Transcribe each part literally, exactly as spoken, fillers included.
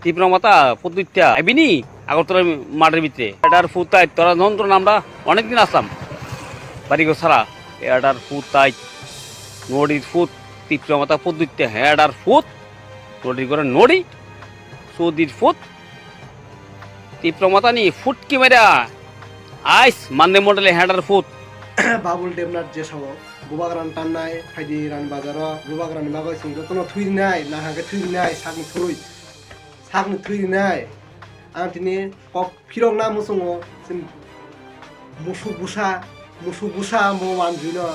Tipra Motha food duita, ebini Agartala mathar bhitre. Header food tai, tora nontro namra onek din aslam. Bari go sara, header food tai, nodir food, Tipra Motha food duita, header food, nodir gore nodi, sodir food, Tipra Motha ni food ki mera, ice, mande model header food. Babul Debnath je sabo, bubagra no tannai, phaidi Rani Bazar o, bubagra ni bagwi chwng jotono thwi rinai, nahage thwi rinai, sakni thwi, sakni thwi rinai. Ang tini kok phirok na muchungo, chwng musuk busa, musuk busa mo manjui no,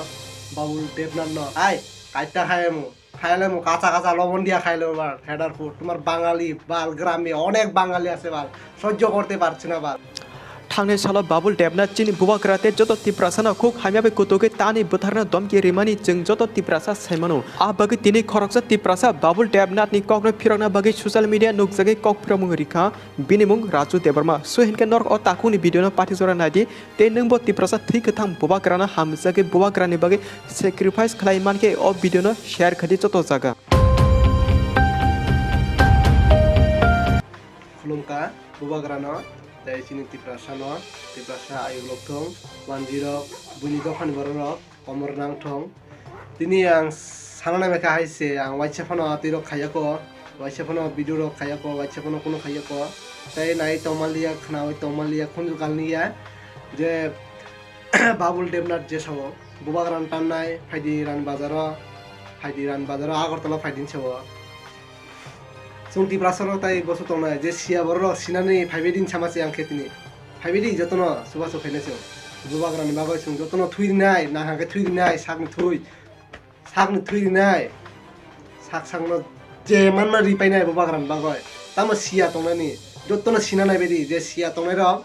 Babul Debnath no, ai, kaita khai mo. Khailemo kacha kacha lobon dia khailemo bal, header food. তোমার বাঙালি বাল, গ্রামে অনেক বাঙালি আছে বাল, সহ্য করতে পারছি না বাল। Thangnai salo Babul Debnath chini bubagra tei joto Tiprasa no khuk hamya bai kutugo tani bwtharna domki rimani chwng joto Tiprasa saimano. A bagwi tini khoroksa Tiprasa Babul Debnath ni kokno phirokna bagwi social media nukjagwi kok phirokmung rikha. Bini mung Raju Debbarma. So hinkhe norok o takhukni video no pathi jora naidi. Tei nwngbo Tiprasa thwi kwthang bubagrano hamjagwi bubagrani bagwi sacrifice khlai mankhe o video no share khaidi joto jaga. Khulumkha bubagrano tei chini Tiprasano, Tiprasa ayuk lokthong, wanjwirok, buini dophani bororok. Komor nangthong. Tini ang sana nai kha hai se, ang waisa phano twi rok khaiya ko, waisa phano video rok khaiya ko, waisa phano kuno khaiya ko. Tei nai tongmaliya, khnawi tongmaliya, khunju kalniya je Babul Debnath je sabo, bubagra no tannai, phaidi Rani Bazar o, phaidi Rani Bazar o, Agartala phaidi sabo. Chwng Tiprasa rok tai boso tongnai, je siya borok rok sinani phaibai di sama se ang khe tini. Phaibai di jotono chubachu khainai chwng. Bubagra ni bagwi chwng jotono thwi rinai, nahage thwi rinai, sakni thwi, sakni thwi rinai. Sak sakno je manma ri painai bubagra ni bagwi. Tamo siya tongnani, jotono sina naibai di, je siya tongnai rok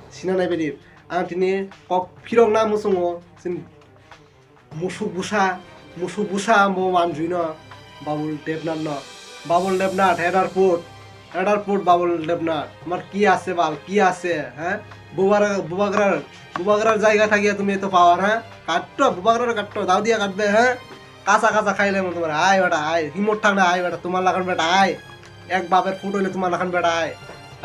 sina naibai di. Ang tini kok phirok na muchungo, chwng Musuk busa, musuk busa mo manjui no, Babul Debnath no. Babul Debnath, header food, header food Babul Debnath. তোমার কি আছে বাল, কি আছে, হ্যাঁ? বুবারা, বুবাগরার, বুবাগরার জায়গা থাকিয়া তুমি এত পাওয়ার, হ্যাঁ? কাট্টো, বুবাগরার কাট্টো, দাও দিয়া কাটবে, হ্যাঁ? কাঁচা কাঁচা খাইলে মনে তোমার, আয় বেটা, আয়, হিমত থাক না, আয় বেটা, তোমার লাখান বেটা, আয়। এক বাপের ফুট হইলে তোমার লাখান বেটা, আয়।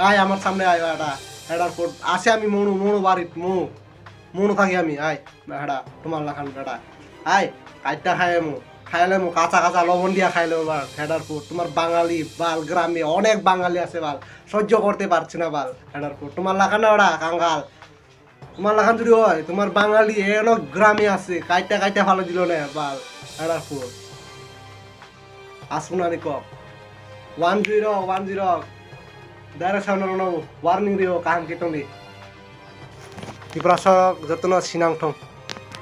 আয় আমার সামনে, আয় বেটা, header food। আছে আমি মনু, মনু বাড়িত, Manu. Mono thagi ami, ai, bera, tomar lakan bera. Ai, kaita khai amo, khaile amo, kacha kacha lobon dia khaile amo, bal, header food, tomar Bangali, bal, grame onek Bangali ase, bal, sojjo korte parche na, bal, header food, tomar lakan na ora, kangal, tomar lakan jodi oi, tomar Bangali eno grame ase, kaita kaita phale dilo ne, bal, header food. Aswknani kok. One zero, one zero. Direct sound no warning rio kaham khe tongdi. Tiprasa jotono sinang thong.